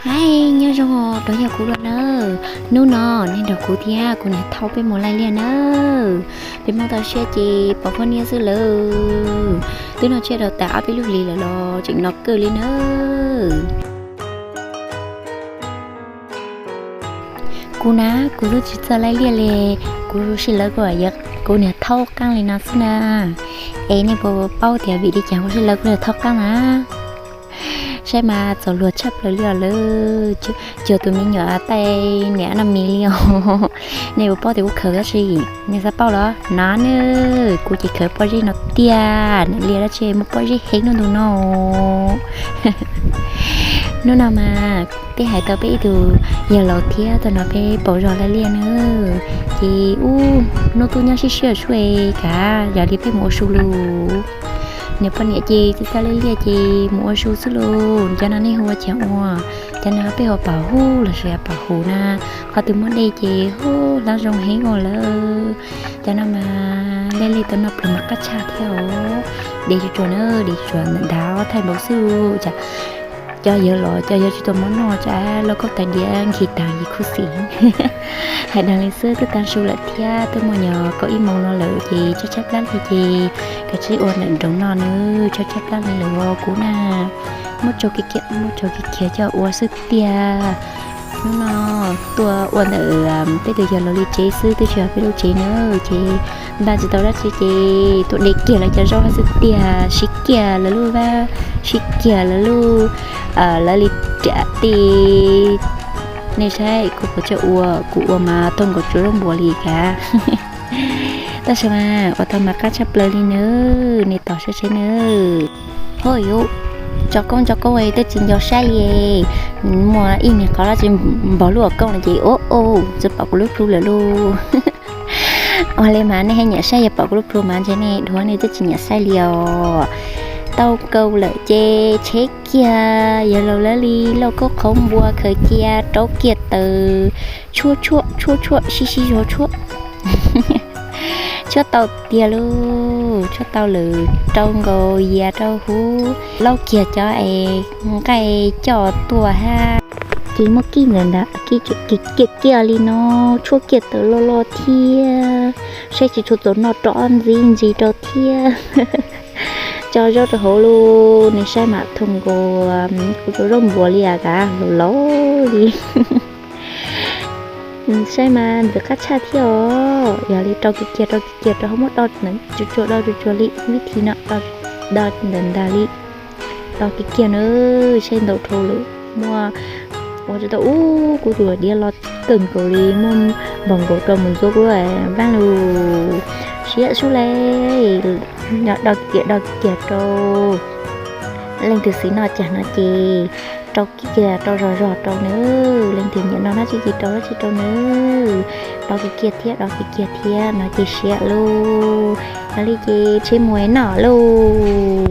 Hais nyob zoo os, rov yog kuv dua nawb. Hnub no nej nrog kuv thiab kuv niam Thauj peb mus laij liaj nawb. Peb Hmoob toj siab ces pom poj niam xwb lawm. Twb noj tsiab rau tas ob peb lub hlis lawm los tseem no kawg li nawb. Kuv na, kuv twb tsis txawj laij liaj li, kuv sib lawv kuv niam Thauj qaab li no xwb na. Es nej puas paub tias vim li cas kuv sib lawv kuv niam Thauj qaab na? Saib mas txaus luag tshaj plaws li os lawm, cuag tus me nyuam taij niam noj mis li os. Nej puas paub tias kuv khaws dab tsi? Nej xav paub los? No ne, kuv ces khaws pob zeb no tiag, niam liaj dab tsi muaj pob zeb heev lub ntu no. Hnub no mas peb hais tau peb ib tug yawg laus thiab tau nrog peb pauv zog laij liaj nawb. Ces ub, hnub twb nyob sib sib sua kav, yog li peb mus ua su lauj. Niam poj niam ces tsis txawj laij liaj ces mus ua su xwb lauj. Cov no nej hu ua cas ua? Cov no peb hu pam huv los sis pam huv na. Qhov twg muaj dej ces hu hlab zoo heev ua lawm. Cov no mas laij liaj tau noj pluas mas qab tshaj thiab os. Dej tsuag tsuag na, dej tsuag tsuag ntawm nrad thaij npaum xwb. Cov yawg los cov yawg tsis tau mov noj tsam lauj kaub tais diav nkig tag yim khuv xim. Hais dog li xwb twb tag su lawm thiab, twb muaj nyuag kaum ib moos no lawm ces tshaib tshaib plab li ces kav tsij ua ntawm nroos no nawb, tshaib tshaib plab li lawm os kuv na. Muab tsaug kiag, muab tsaug kiag coj ua xwb tiag. Hnub no tuaj ua ntawm peb tus yawg laus li tsev xwb twb tsis yog peb lub tsev na, ces npaj tsis tau dab tsi ces tuaj de kiag lawv cov zaub xwb tiag, sib kiag lawv lub vab, sib kiag lawv lub, lawv li riam tij. Nej saib kuv puas tsawg ua, kuv ua mas thooj nkaus tsuas zaub npuas li kav. Tab sis mas ua tau mas qab tshaj plaws li nawb, nej tos saib saib nawb. Ho yuv, tso koob tso koob twb tsis nco saib li. Muaj ib niag qhov dab tsi npog lub hauv koob no ces ua, tsis pom kuv lub plhu lawm lauj. Ua li mas nej haj nyiam saib, yog pom kuv lub plhu mas ntshe nej dhuav nej twb tsis nyiam saib li os. Tau kaus lawm ces tshev kiag, yawg laus lawv li lauj kaub qhauv npua khaws cia rau kiag taws, tshuab tshuab tshuab tshuab sib sib zog tshuab. Tshuab tau tiag lauj, tshuab tau lawm rau nkaus yias rau huv, laub kiag cov es nqaij coj tuaj hab. Ces muab kib ntawm ntawd, kib kiag kiag li no, tshuab kiag taws loj loj thiab, saib tsis tshua txaus noj rov ntxiv ntsis rau thiab. Tso zaub rau hauv lauj, nej saib mas thooj nkaus kuv cov zaub npuas li as kav, laus laus li. Saib mas ntxim qab tshaj thiab os. Yog li rau kiag kiag, rau kiag kiag rau hauv, muab do tsuag tsuag, do tsuag tsuag li vib thim no, do ntawm ntag li. Do kiag kiag na, saib ntau dhau lawm. Muaj, ua tsis tau ub, kuv tus diav los kawg nkaus li, muaj npaum nkaus rau mus ntxuav kuv vaab lug. Siab sub le, do kiag do kiag rau. Leej twg xav noj cas no ces rau kiag rau zog zog rau nawb, leej twg nyiam noj dab tsi ces rau dab tsi rau nawb. Do kiag kiag thiab, do kiag kiag thiab no ces siav lauj. Yog li ces tsheb mus noj lauj.